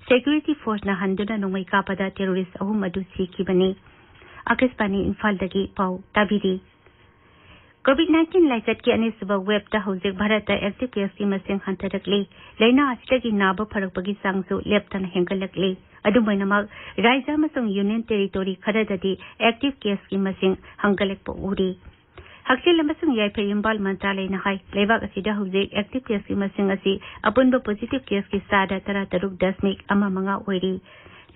ꯁꯦꯀ꯭ꯌꯨꯔꯤꯇꯤ ꯐꯣꯔꯁꯅ ꯍꯟꯗꯨꯅ ꯅꯣꯡꯃꯩ ꯀꯥꯞꯄꯗ ꯇꯦꯔꯣꯔꯤꯁ ꯑꯍꯨꯝ ꯑꯗꯨ ꯁꯤꯈꯤꯕꯅꯤ꯫ ꯑꯀꯥꯁꯕꯥꯅꯤ ꯏꯝꯐꯥꯜꯗꯒꯤ ꯄꯥꯎ ꯇꯥꯕꯤꯔꯤ꯫ ꯀꯣꯚꯤꯗ ꯅꯥꯏꯟꯇꯤꯟ ꯂꯥꯏꯆꯠꯀꯤ ꯑꯅꯤꯁꯨꯕ ꯋꯦꯕꯇ ꯍꯧꯖꯤꯛ ꯚꯥꯔꯠꯇ ꯑꯦꯛꯇꯤꯚ ꯀꯦꯁꯀꯤ ꯃꯁꯤꯡ ꯍꯟꯊꯔꯛꯂꯤ꯫ ꯂꯥꯏꯅꯥ ꯑꯁꯤꯗꯒꯤ ꯅꯥꯕ ꯐꯔꯛꯄꯒꯤ ꯆꯥꯡꯁꯨ ꯂꯦꯞꯇꯅ ꯍꯦꯟꯒꯠꯂꯛꯂꯤ꯫ ꯑꯗꯨꯝ ꯑꯣꯏꯅꯃꯛ, ꯔꯥꯖ꯭ꯌ ꯑꯃꯁꯨꯡ ꯌꯨꯅꯤꯌꯟ ꯇꯦꯔꯤꯇꯣꯔꯤ ꯈꯔꯗꯗꯤ ꯑꯦꯛꯇꯤꯚ ꯀꯦꯁꯀꯤ ꯃꯁꯤꯡ ꯍꯟꯒꯠꯂꯛꯄ ꯎꯔꯤ꯫ ꯍꯛꯁꯦꯜ ꯑꯃꯁꯨꯡ ꯌꯥꯏꯐ ꯌꯨꯝꯕꯥꯜ ꯃꯟꯇ꯭ꯔꯥꯂꯌꯅ ꯍꯥꯏ, ꯂꯩꯕꯥꯛ ꯑꯁꯤꯗ ꯍꯧꯖꯤꯛ ꯑꯦꯛꯇꯤꯚ ꯀꯦꯁꯀꯤ ꯃꯁꯤꯡ ꯑꯁꯤ ꯑꯄꯨꯟꯕ ꯄꯣꯖꯤꯇꯤꯚ ꯀꯦꯁꯀꯤ ꯆꯥꯗ ꯇꯔꯥꯇꯔꯨꯛ ꯗꯁꯃꯤꯛ ꯑꯃ ꯃꯉꯥ ꯑꯣꯏꯔꯤ꯫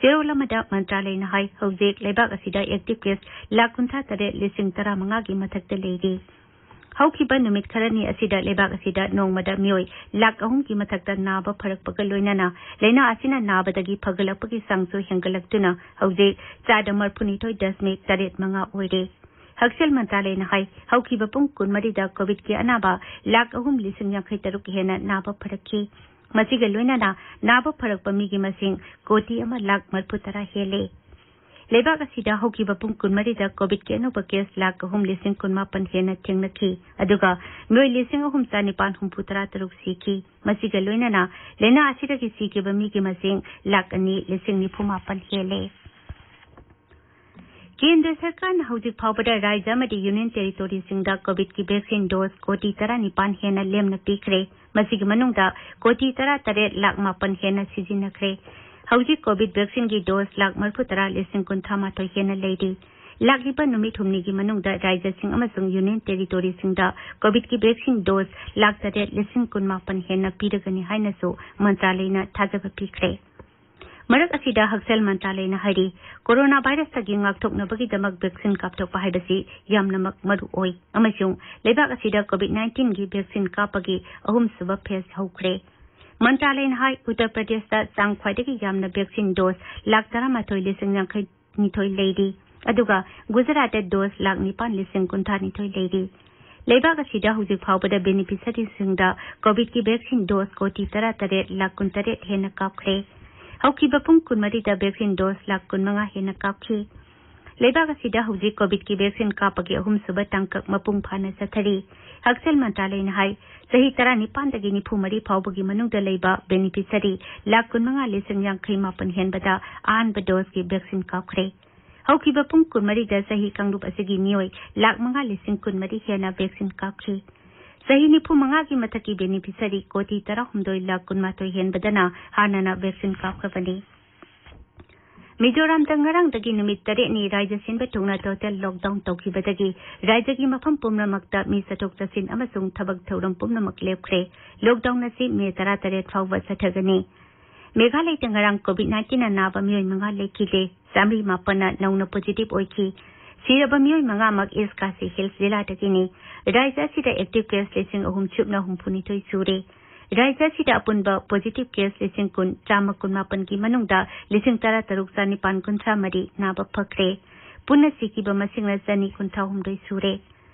ꯆꯦꯔꯣꯜ ꯑꯃꯗ ꯃꯟꯇ꯭ꯔꯥꯂꯌꯅ ꯍꯥꯏ, ꯍꯧꯖꯤꯛ ꯂꯩꯕꯥꯛ ꯑꯁꯤꯗ ꯑꯦꯛꯇꯤꯚ ꯀꯦꯁ ꯂꯥꯈ ꯀꯨꯟꯊ꯭ꯔꯥ ꯇꯔꯦꯠ ꯂꯤꯁꯤꯡ ꯇꯔꯥ ꯃꯉꯥꯒꯤ ꯃꯊꯛꯇ ꯂꯩꯔꯤ꯫ ꯍꯧꯈꯤꯕ ꯅꯨꯃꯤꯠ ꯈꯔꯅꯤ ꯑꯁꯤꯗ ꯂꯩꯕꯥꯛ ꯑꯁꯤꯗ ꯅꯣꯡꯃꯗ ꯃꯤꯑꯣꯏ ꯂꯥꯈ ꯑꯍꯨꯝꯒꯤ ꯃꯊꯛꯇ ꯅꯥꯕ ꯐꯔꯛꯄꯒ ꯂꯣꯏꯅꯅ ꯂꯥꯏꯅꯥ ꯑꯁꯤꯅ ꯅꯥꯕꯗꯒꯤ ꯐꯒꯠꯂꯛꯄꯒꯤ ꯆꯥꯡꯁꯨ ꯍꯦꯟꯒꯠꯂꯛꯇꯨꯅ ꯍꯧꯖꯤꯛ ꯆꯥꯗ ꯃꯔꯤꯐꯨꯅꯤꯊꯣꯏ ꯗꯁꯃꯤꯛ ꯇꯔꯦꯠ ꯃꯉꯥ ꯑꯣꯏꯔꯦ꯫ ꯍꯛꯁꯦꯜ ꯃꯟꯇ꯭ꯔꯥꯂꯌꯅ ꯍꯥꯏ, ꯍꯧꯈꯤꯕ ꯄꯨꯡ ꯀꯨꯟꯃꯔꯤꯗ ꯀꯣꯚꯤꯗꯀꯤ ꯑꯅꯥꯕ ꯂꯥꯈ ꯑꯍꯨꯝ ꯂꯤꯁꯤꯡ ꯌꯥꯡꯈꯩ ꯇꯔꯨꯛ ꯍꯦꯟꯅ ꯅꯥꯕ ꯐꯔꯛꯈꯤ꯫ ꯃꯁꯤꯒ ꯂꯣꯏꯅꯅ ꯅꯥꯕ ꯐꯔꯛꯄ ꯃꯤꯒꯤ ꯃꯁꯤꯡ ꯀꯣꯇꯤ ꯑꯃ ꯂꯥꯈ ꯃꯔꯤꯐꯨ ꯇꯔꯥ ꯍꯦꯜꯂꯦ꯫ ꯂꯩꯕꯥꯛ ꯑꯁꯤꯗ ꯍꯧꯈꯤꯕ ꯄꯨꯡ ꯀꯨꯟꯃꯔꯤꯗ ꯀꯣꯚꯤꯗꯀꯤ ꯑꯅꯧꯕ ꯀꯦꯁ ꯂꯥꯈ ꯑꯍꯨꯝ ꯂꯤꯁꯤꯡ ꯀꯨꯟꯃꯥꯄꯟ ꯍꯦꯟꯅ ꯊꯦꯡꯅꯈꯤ, ꯑꯗꯨꯒ ꯃꯤꯑꯣꯏ ꯂꯤꯁꯤꯡ ꯑꯍꯨꯝ ꯆꯥꯅꯤꯄꯥꯟ ꯍꯨꯝꯐꯨ ꯇꯔꯥ ꯇꯔꯨꯛ ꯁꯤꯈꯤ꯫ ꯃꯁꯤꯒ ꯂꯣꯏꯅꯅ ꯂꯥꯏꯅꯥ ꯑꯁꯤꯗꯒꯤ ꯁꯤꯈꯤꯕ ꯃꯤꯒꯤ ꯃꯁꯤꯡ ꯂꯥꯈ ꯑꯅꯤ ꯂꯤꯁꯤꯡ ꯅꯤꯐꯨ ꯃꯥꯄꯟ ꯍꯦꯜꯂꯦ꯫ ꯀꯦꯟꯗ꯭ꯔ ꯁꯔꯀꯥꯔꯅ ꯍꯧꯖꯤꯛ ꯐꯥꯎꯕꯗ ꯔꯥꯖ꯭ꯌ ꯑꯃꯗꯤ ꯌꯨꯅꯤꯌꯟ ꯇꯦꯔꯤꯇꯣꯔꯤꯁꯤꯡꯗ ꯀꯣꯚꯤꯗꯀꯤ ꯚꯦꯛꯁꯤꯟ ꯗꯣꯁ ꯀꯣꯇꯤ ꯇꯔꯥꯅꯤꯄꯥꯟ ꯍꯦꯟꯅ ꯂꯦꯝꯅ ꯄꯤꯈ꯭ꯔꯦ꯫ ꯃꯁꯤꯒꯤ ꯃꯅꯨꯡꯗ ꯀꯣꯇꯤ ꯇꯔꯥꯇꯔꯦꯠ ꯂꯥꯈ ꯃꯥꯄꯟ ꯍꯦꯟꯅ ꯁꯤꯖꯤꯟꯅꯈ꯭ꯔꯦ꯫ ꯍꯧꯖꯤꯛ ꯀꯣꯚꯤꯗ ꯚꯦꯛꯁꯤꯟꯒꯤ ꯗꯣꯁ ꯂꯥꯈ ꯃꯔꯤꯐꯨ ꯇꯔꯥ ꯂꯤꯁꯤꯡ ꯀꯨꯟꯊ꯭ꯔꯥ ꯃꯥꯊꯣꯏ ꯍꯦꯟꯅ ꯂꯩꯔꯤ꯫ ꯂꯥꯛꯂꯤꯕ ꯅꯨꯃꯤꯠ ꯍꯨꯝꯅꯤꯒꯤ ꯃꯅꯨꯡꯗ ꯔꯥꯖ꯭ꯌꯁꯤꯡ ꯑꯃꯁꯨꯡ ꯌꯨꯅꯤꯌꯟ ꯇꯦꯔꯤꯇꯣꯔꯤꯁꯤꯡꯗ ꯀꯣꯚꯤꯗꯀꯤ ꯚꯦꯛꯁꯤꯟ ꯗꯣꯁ ꯂꯥꯈ ꯇꯔꯦꯠ ꯂꯤꯁꯤꯡ ꯀꯨꯟ ꯃꯥꯄꯟ ꯍꯦꯟꯅ ꯄꯤꯔꯒꯅꯤ ꯍꯥꯏꯅꯁꯨ ꯃꯟꯇ꯭ꯔꯥꯂꯌꯅ ꯊꯥꯖꯕ ꯄꯤꯈ꯭ꯔꯦ꯫ ꯃꯔꯛ ꯑꯁꯤꯗ ꯍꯛꯁꯦꯜ ꯃꯟꯇ꯭ꯔꯥꯂꯌꯅ ꯍꯥꯏꯔꯤ, ꯀꯣꯔꯣꯅꯥ ꯚꯥꯏꯔꯁꯇꯒꯤ ꯉꯥꯛꯊꯣꯛꯅꯕꯒꯤꯗꯃꯛ ꯚꯦꯛꯁꯤꯟ ꯀꯥꯞꯊꯣꯛꯄ ꯍꯥꯏꯕꯁꯤ ꯌꯥꯝꯅꯃꯛ ꯃꯔꯨ ꯑꯣꯏ ꯑꯃꯁꯨꯡ ꯂꯩꯕꯥꯛ ꯑꯁꯤꯗ ꯀꯣꯚꯤꯗ ꯅꯥꯏꯟꯇꯤꯟꯒꯤ ꯚꯦꯛꯁꯤꯟ ꯀꯥꯞꯄꯒꯤ ꯑꯍꯨꯝꯁꯨꯕ ꯐꯦꯖ ꯍꯧꯈ꯭ꯔꯦ꯫ ꯃꯟꯇ꯭ꯔꯥꯂꯌꯅ ꯍꯥꯏ, ꯎꯠꯇꯔ ꯄ꯭ꯔꯗꯦꯁꯇ ꯆꯥꯡ ꯈ꯭ꯋꯥꯏꯗꯒꯤ ꯌꯥꯝꯅ ꯚꯦꯛꯁꯤꯟ ꯗꯣꯁ ꯂꯥꯈ ꯇꯔꯥꯃꯥꯊꯣꯏ ꯂꯤꯁꯤꯡ ꯌꯥꯡꯈꯩ ꯅꯤꯊꯣꯏ ꯂꯩꯔꯤ, ꯑꯗꯨꯒ ꯒꯨꯖꯔꯥꯠꯇ ꯗꯣꯁ ꯂꯥꯈ ꯅꯤꯄꯥꯟ ꯂꯤꯁꯤꯡ ꯀꯨꯟꯊ꯭ꯔꯥ ꯅꯤꯊꯣꯏ ꯂꯩꯔꯤ꯫ ꯂꯩꯕꯥꯛ ꯑꯁꯤꯗ ꯍꯧꯖꯤꯛ ꯐꯥꯎꯕꯗ ꯕꯦꯅꯤꯐꯤꯁꯔꯤꯁꯤꯡꯗ ꯀꯣꯚꯤꯗꯀꯤ ꯚꯦꯛꯁꯤꯟ ꯗꯣꯁ ꯀꯣꯇꯤ ꯇꯔꯥꯇꯔꯦꯠ ꯂꯥꯈ ꯀꯨꯟꯇꯔꯦꯠ ꯍꯦꯟꯅ ꯀꯥꯞꯈ꯭ꯔꯦ꯫ ꯍꯧꯈꯤꯕ ꯄꯨꯡ ꯀꯨꯟꯃꯔꯤꯗ ꯚꯦꯛꯁꯤꯟ ꯗꯣꯁ ꯂꯥꯈ ꯀꯨꯟꯃꯉꯥ ꯍꯦꯟꯅ ꯀꯥꯞꯈꯤ꯫ ꯂꯩꯕꯥꯛ ꯑꯁꯤꯗ ꯍꯧꯖꯤꯛ ꯀꯣꯚꯤꯗꯀꯤ ꯚꯦꯛꯁꯤꯟ ꯀꯥꯞꯄꯒꯤ ꯑꯍꯨꯝꯁꯨꯕ ꯇꯥꯡꯀꯛ ꯃꯄꯨꯡ ꯐꯥꯅ ꯆꯠꯊꯔꯤ꯫ ꯍꯛꯁꯦꯜ ꯃꯟꯇ꯭ꯔꯥꯂꯌꯅ ꯍꯥꯏ, ꯆꯍꯤ ꯇꯔꯥꯅꯤꯄꯥꯟꯗꯒꯤ ꯅꯤꯐꯨ ꯃꯔꯤ ꯐꯥꯎꯕꯒꯤ ꯃꯅꯨꯡꯗ ꯂꯩꯕ ꯕꯦꯅꯤꯐꯤꯁꯔꯤ ꯂꯥꯈ ꯀꯨꯟꯃꯉꯥ ꯂꯤꯁꯤꯡ ꯌꯥꯡꯈꯩ ꯃꯥꯄꯟ ꯍꯦꯟꯕꯗ ꯑꯍꯥꯟꯕ ꯗꯣꯁꯀꯤ ꯚꯦꯛꯁꯤꯟ ꯀꯥꯞꯈ꯭ꯔꯦ꯫ ꯍꯧꯈꯤꯕ ꯄꯨꯡ ꯀꯨꯟꯃꯔꯤꯗ ꯆꯍꯤ ꯀꯥꯡꯂꯨꯞ ꯑꯁꯤꯒꯤ ꯃꯤꯑꯣꯏ ꯂꯥꯈ ꯃꯉꯥ ꯂꯤꯁꯤꯡ ꯀꯨꯟꯃꯔꯤ ꯍꯦꯟꯅ ꯚꯦꯛꯁꯤꯟ ꯀꯥꯞꯈꯤ꯫ ꯆꯍꯤ ꯅꯤꯐꯨ ꯃꯉꯥꯒꯤ ꯃꯊꯛꯀꯤ ꯕꯦꯅꯤꯐꯤꯁꯔꯤ ꯀꯣꯇꯤ ꯇꯔꯥꯍꯨꯝꯗꯣꯏ ꯂꯥꯈ ꯀꯨꯟꯃꯥꯊꯣꯏ ꯍꯦꯟꯕꯗꯅ ꯍꯥꯟꯅꯅ ꯚꯦꯛꯁꯤꯟ ꯀꯥꯞꯈ꯭ꯔꯕꯅꯤ꯫ ꯃꯤꯖꯣꯔꯥꯝꯗ ꯉꯔꯥꯡꯗꯒꯤ ꯅꯨꯃꯤꯠ ꯇꯔꯦꯠꯅꯤ ꯔꯥꯖ꯭ꯌ ꯁꯤꯟꯕ ꯊꯨꯡꯅ ꯇꯣꯇꯦꯜ ꯂꯣꯛꯗꯥꯎꯟ ꯇꯧꯈꯤꯕꯗꯒꯤ ꯔꯥꯖ꯭ꯌꯒꯤ ꯃꯐꯝ ꯄꯨꯝꯅꯃꯛꯇ ꯃꯤ ꯆꯠꯊꯣꯛ ꯆꯠꯁꯤꯟ ꯑꯃꯁꯨꯡ ꯊꯕꯛ ꯊꯧꯔꯝ ꯄꯨꯝꯅꯃꯛ ꯂꯦꯞꯈ꯭ꯔꯦ꯫ ꯂꯣꯛꯗꯥꯎꯟ ꯑꯁꯤ ꯃꯦ ꯇꯔꯥꯇꯔꯦꯠ ꯐꯥꯎꯕ ꯆꯠꯊꯒꯅꯤ꯫ ꯃꯦꯘꯥꯂꯌꯗ ꯉꯔꯥꯡ COVID nineteen ꯅꯥꯕ ꯃꯤꯑꯣꯏ ꯃꯉꯥ ꯂꯩꯈꯤꯗꯦ꯫ ꯆꯥꯃꯔꯤ ꯃꯥꯄꯟꯅ ꯅꯧꯅ positive ꯑꯣꯏꯈꯤ꯫ ꯁꯤꯔꯕ ꯃꯤꯑꯣꯏ ꯃꯉꯥꯃꯛ East Khasi Hills ꯖꯤꯂꯥꯗꯒꯤꯅꯤ꯫ ꯔꯥꯖ꯭ꯌ ꯑꯁꯤꯗ active case ꯂꯤꯁꯤꯡ ꯑꯍꯨꯝ ꯁꯨꯞꯅ ꯍꯨꯝꯐꯨꯅꯤꯊꯣꯏ ꯁꯨꯔꯦ꯫ ꯔꯥꯖ꯭ꯌ ꯑꯁꯤꯗ ꯑꯄꯨꯟꯕ positive case ꯂꯤꯁꯤꯡ ꯀꯨꯟ ꯆꯥꯝꯃ ꯀꯨꯟꯃꯥꯄꯟꯒꯤ ꯃꯅꯨꯡꯗ ꯂꯤꯁꯤꯡ ꯇꯔꯥ ꯇꯔꯨꯛ ꯆꯥꯅꯤꯄꯥꯟ ꯀꯨꯟꯊ꯭ꯔꯥ ꯃꯔꯤ ꯅꯥꯕ ꯐꯈ꯭ꯔꯦ꯫ ꯄꯨꯟꯅ ꯁꯤꯈꯤꯕ ꯃꯁꯤꯡꯅ ꯆꯅꯤ ꯀꯨꯟꯊ꯭ꯔꯥ ꯍꯨꯝꯗꯣꯏ ꯁꯨꯔꯦ꯫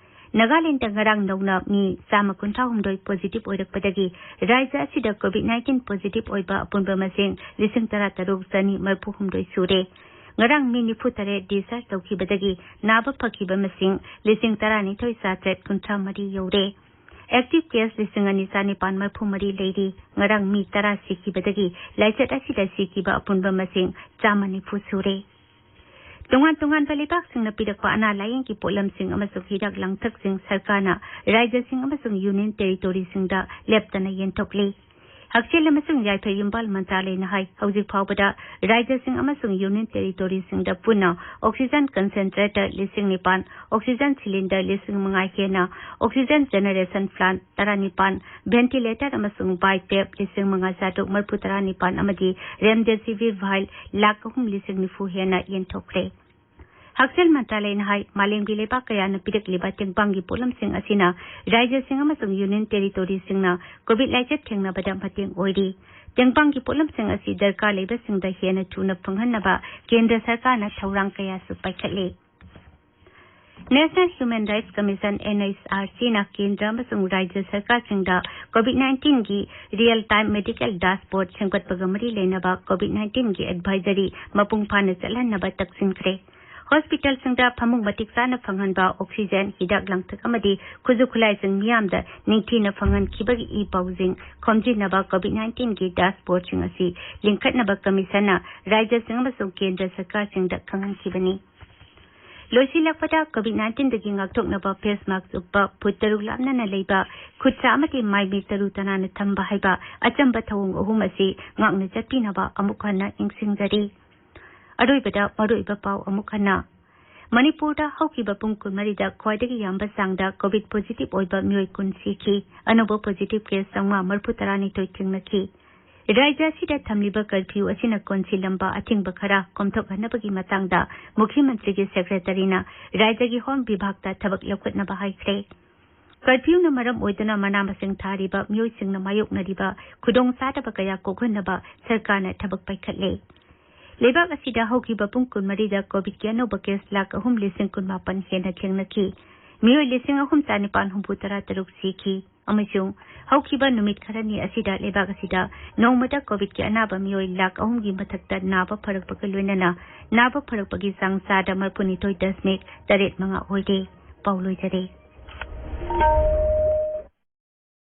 ꯅꯥꯒꯥꯂꯦꯟꯗ ꯉꯔꯥꯡ ꯅꯧꯅ ꯃꯤ ꯆꯥꯝꯃ ꯀꯨꯟꯊ꯭ꯔꯥ ꯍꯨꯝꯗꯣꯏ positive ꯑꯣꯏꯔꯛꯄꯗꯒꯤ ꯔꯥꯖ꯭ꯌ ꯑꯁꯤꯗ COVID nineteen positive ꯑꯣꯏꯕ ꯑꯄꯨꯟꯕ ꯃꯁꯤꯡ ꯂꯤꯁꯤꯡ ꯇꯔꯥ ꯇꯔꯨꯛ ꯆꯅꯤ ꯃꯔꯤꯐꯨ ꯍꯨꯝꯗꯣꯏ ꯁꯨꯔꯦ꯫ ꯉꯔꯥꯡ ꯃꯤ ꯅꯤꯐꯨ ꯇꯔꯦꯠ discharge ꯇꯧꯈꯤꯕꯗꯒꯤ ꯅꯥꯕ ꯐꯈꯤꯕ ꯃꯁꯤꯡ ꯂꯤꯁꯤꯡ ꯇꯔꯥꯅꯤꯊꯣꯏ ꯆꯥꯇ꯭ꯔꯦꯠ ꯀꯨꯟꯊ꯭ꯔꯥ ꯃꯔꯤ ꯌꯧꯔꯦ꯫ Active case ꯂꯤꯁꯤꯡ ꯑꯅꯤ ꯆꯥꯅꯤꯄꯥꯟ ꯃꯔꯤꯐꯨ ꯃꯔꯤ ꯂꯩꯔꯤ꯫ ꯉꯔꯥꯡ ꯃꯤ ꯇꯔꯥ ꯁꯤꯈꯤꯕꯗꯒꯤ ꯂꯥꯏꯆꯠ ꯑꯁꯤꯗ ꯁꯤꯈꯤꯕ ꯑꯄꯨꯟꯕ ꯃꯁꯤꯡ ꯆꯥꯝꯃ ꯅꯤꯐꯨ ꯁꯨꯔꯦ꯫ ꯇꯣꯉꯥꯟ ꯇꯣꯉꯥꯟꯕ ꯂꯩꯕꯥꯛꯁꯤꯡꯅ ꯄꯤꯔꯛꯄ ꯑꯅꯥ ꯂꯥꯌꯦꯡꯒꯤ ꯄꯣꯠꯂꯝꯁꯤꯡ ꯑꯃꯁꯨꯡ ꯍꯤꯗꯥꯛ ꯂꯥꯡꯊꯛꯁꯤꯡ ꯁꯔꯀꯥꯔꯅ ꯔꯥꯖ꯭ꯌꯁꯤꯡ ꯑꯃꯁꯨꯡ Union Territoryꯁꯤꯡꯗ ꯂꯦꯞꯇꯅ ꯌꯦꯟꯊꯣꯛꯂꯤ꯫ ꯍꯛꯁꯦꯜ ꯑꯃꯁꯨꯡ ꯌꯥꯏꯐ ꯌꯨꯝꯕꯥꯜ ꯃꯟꯇ꯭ꯔꯥꯂꯌꯅ ꯍꯥꯏ, ꯍꯧꯖꯤꯛ ꯐꯥꯎꯕꯗ ꯔꯥꯖ꯭ꯌꯁꯤꯡ ꯑꯃꯁꯨꯡ Union Territoryꯁꯤꯡꯗ ꯄꯨꯟꯅ oxygen concentrator ꯂꯤꯁꯤꯡ ꯅꯤꯄꯥꯟ, oxygen cylinder ꯂꯤꯁꯤꯡ ꯃꯉꯥ ꯍꯦꯟꯅ, oxygen generation plant ꯇꯔꯥꯅꯤꯄꯥꯟ, ventilator ꯑꯃꯁꯨꯡ BiPAP ꯂꯤꯁꯤꯡ ꯃꯉꯥ ꯆꯥꯇ꯭ꯔꯨꯛ ꯃꯔꯤꯐꯨ ꯇꯔꯥꯅꯤꯄꯥꯟ ꯑꯃꯗꯤ remdesivir vial ꯂꯥꯈ ꯑꯍꯨꯝ ꯂꯤꯁꯤꯡ ꯅꯤꯐꯨ ꯍꯦꯟꯅ ꯌꯦꯟꯊꯣꯛꯈ꯭ꯔꯦ꯫ ꯍꯛꯁꯦꯜ ꯃꯟꯇ꯭ꯔꯥꯂꯌꯅ ꯍꯥꯏ, ꯃꯥꯂꯦꯝꯒꯤ ꯂꯩꯕꯥꯛ ꯀꯌꯥꯅ ꯄꯤꯔꯛꯂꯤꯕ ꯇꯦꯡꯕꯥꯡꯒꯤ ꯄꯣꯠꯂꯝꯁꯤꯡ ꯑꯁꯤꯅ ꯔꯥꯖ꯭ꯌꯁꯤꯡ ꯑꯃꯁꯨꯡ Union Territoryꯁꯤꯡꯅ COVID ꯂꯥꯏꯆꯠ ꯊꯦꯡꯅꯕꯗ ꯃꯇꯦꯡ ꯑꯣꯏꯔꯤ꯫ ꯇꯦꯡꯕꯥꯡꯒꯤ ꯄꯣꯠꯂꯝꯁꯤꯡ ꯑꯁꯤ ꯗꯔꯀꯥꯔ ꯂꯩꯕꯁꯤꯡꯗ ꯍꯦꯟꯅ ꯊꯨꯅ ꯐꯪꯍꯟꯅꯕ ꯀꯦꯟꯗ꯭ꯔ ꯁꯔꯀꯥꯔꯅ ꯊꯧꯔꯥꯡ ꯀꯌꯥꯁꯨ ꯄꯥꯏꯈꯠꯂꯤ꯫ National Human Rights Commission, NHRCꯅ ꯀꯦꯟꯗ꯭ꯔ ꯑꯃꯁꯨꯡ ꯔꯥꯖ꯭ꯌ ꯁꯔꯀꯥꯔꯁꯤꯡꯗ COVID nineteenꯒꯤ real time medical dashboard ꯁꯦꯝꯒꯠꯄꯒ ꯃꯔꯤ ꯂꯩꯅꯕ COVID nineteenꯒꯤ advisory ꯃꯄꯨꯡ ꯐꯥꯅ ꯆꯠꯍꯟꯅꯕ ꯇꯛꯁꯤꯟꯈ꯭ꯔꯦ꯫ Hospitalꯁꯤꯡꯗ ꯐꯃꯨꯡ ꯃꯇꯤꯛ ꯆꯥꯅ ꯐꯪꯍꯟꯕ, oxygen, ꯍꯤꯗꯥꯛ ꯂꯥꯡꯊꯛ ꯑꯃꯗꯤ ꯈꯨꯠꯁꯨ ꯈꯨꯠꯂꯥꯏꯁꯤꯡ ꯃꯤꯌꯥꯝꯗ ꯅꯤꯡꯊꯤꯅ ꯐꯪꯍꯟꯈꯤꯕꯒꯤ ꯏ ꯄꯥꯎꯁꯤꯡ ꯈꯣꯝꯖꯤꯟꯅꯕ COVID nineteenꯒꯤ dashboardꯁꯤꯡ ꯑꯁꯤ ꯂꯤꯡꯈꯠꯅꯕ commissionꯅ ꯔꯥꯖ꯭ꯌꯁꯤꯡ ꯑꯃꯁꯨꯡ ꯀꯦꯟꯗ꯭ꯔ ꯁꯔꯀꯥꯔꯁꯤꯡꯗ ꯈꯪꯍꯟꯈꯤꯕꯅꯤ꯫ ꯂꯣꯏꯁꯤꯜꯂꯛꯄꯗ, COVID nineteenꯗꯒꯤ ꯉꯥꯛꯊꯣꯛꯅꯕ face mask ꯎꯞꯄ, ꯐꯨꯠ ꯇꯔꯨꯛ ꯂꯥꯞꯅꯅ ꯂꯩꯕ, ꯈꯨꯠꯁꯥ ꯑꯃꯗꯤ ꯃꯥꯏ ꯃꯤꯠ ꯇꯔꯨ ꯇꯅꯥꯟꯅ ꯊꯝꯕ ꯍꯥꯏꯕ ꯑꯆꯝꯕ ꯊꯧꯑꯣꯡ ꯑꯍꯨꯝ ꯑꯁꯤ ꯉꯥꯛꯅ ꯆꯠꯄꯤꯅꯕ ꯑꯃꯨꯛ ꯍꯟꯅ ꯅꯤꯡꯁꯤꯡꯖꯔꯤ꯫ ꯑꯔꯣꯏꯕꯗ ꯃꯔꯨꯑꯣꯏꯕ ꯄꯥꯎ ꯑꯃꯨꯛ ꯍꯟꯅ꯫ ꯃꯅꯤꯄꯨꯔꯗ ꯍꯧꯈꯤꯕ ꯄꯨꯡ ꯀꯨꯟꯃꯔꯤꯗ ꯈ꯭ꯋꯥꯏꯗꯒꯤ ꯌꯥꯝꯕ ꯆꯥꯡꯗ COVID positive ꯑꯣꯏꯕ ꯃꯤꯑꯣꯏ ꯀꯨꯟ ꯁꯤꯈꯤ꯫ ꯑꯅꯧꯕ positive case ꯆꯥꯝꯃꯉꯥ ꯃꯔꯤꯐꯨ ꯇꯔꯥꯅꯤꯊꯣꯏ ꯊꯦꯡꯅꯈꯤ꯫ ꯔꯥꯖ꯭ꯌ ꯑꯁꯤꯗ ꯊꯝꯂꯤꯕ ꯀꯔꯐ꯭ꯌꯨ ꯑꯁꯤꯅ ꯀꯣꯟꯁꯤꯜꯂꯝꯕ ꯑꯊꯤꯡꯕ ꯈꯔ ꯀꯣꯝꯊꯣꯛꯍꯟꯅꯕꯒꯤ ꯃꯇꯥꯡꯗ ꯃꯨꯈ꯭ꯌ ꯃꯟꯇ꯭ꯔꯤꯒꯤ ꯁꯦꯀ꯭ꯔꯦꯇꯔꯤꯅ ꯔꯥꯖ꯭ꯌꯒꯤ ꯍꯣꯝ ꯕꯤꯚꯥꯒꯇ ꯊꯕꯛ ꯂꯧꯈꯠꯅꯕ ꯍꯥꯏꯈ꯭ꯔꯦ꯫ ꯀꯔꯐ꯭ꯌꯨꯅ ꯃꯔꯝ ꯑꯣꯏꯗꯨꯅ ꯃꯅꯥ ꯃꯁꯤꯡ ꯊꯥꯔꯤꯕ ꯃꯤꯑꯣꯏꯁꯤꯡꯅ ꯃꯥꯌꯣꯛꯅꯔꯤꯕ ꯈꯨꯗꯣꯡꯆꯥꯗꯕ ꯀꯌꯥ ꯀꯣꯛꯍꯟꯅꯕ ꯁꯔꯀꯥꯔꯅ ꯊꯕꯛ ꯄꯥꯏꯈꯠꯂꯦ꯫ ꯂꯩꯕꯥꯛ ꯑꯁꯤꯗ ꯍꯧꯈꯤꯕ ꯄꯨꯡ ꯀꯨꯟꯃꯔꯤꯗ ꯀꯣꯚꯤꯗꯀꯤ ꯑꯅꯧꯕ ꯀꯦꯁ ꯂꯥꯈ ꯑꯍꯨꯝ ꯂꯤꯁꯤꯡ ꯀꯨꯟꯃꯥꯄꯟ ꯍꯦꯟꯅ ꯊꯦꯡꯅꯈꯤ꯫ ꯃꯤꯑꯣꯏ ꯂꯤꯁꯤꯡ ꯑꯍꯨꯝ ꯆꯥꯅꯤꯄꯥꯟ ꯍꯨꯝꯐꯨ ꯇꯔꯥ ꯇꯔꯨꯛ ꯁꯤꯈꯤ꯫ ꯑꯃꯁꯨꯡ ꯍꯧꯈꯤꯕ ꯅꯨꯃꯤꯠ ꯈꯔꯅꯤ ꯑꯁꯤꯗ ꯂꯩꯕꯥꯛ ꯑꯁꯤꯗ ꯅꯣꯡꯃꯗ ꯀꯣꯚꯤꯗꯀꯤ ꯑꯅꯥꯕ ꯃꯤꯑꯣꯏ ꯂꯥꯈ ꯑꯍꯨꯝꯒꯤ ꯃꯊꯛꯇ ꯅꯥꯕ ꯐꯔꯛꯄꯒ ꯂꯣꯏꯅꯅ ꯅꯥꯕ ꯐꯔꯛꯄꯒꯤ ꯆꯥꯡ ꯆꯥꯗ ꯃꯔꯤꯐꯨꯅꯤꯊꯣꯏ ꯗꯁꯃꯤꯛ ꯇꯔꯦꯠ ꯃꯉꯥ ꯑꯣꯏꯔꯦ꯫ ꯄꯥꯎ ꯂꯣꯏꯖꯔꯦ꯫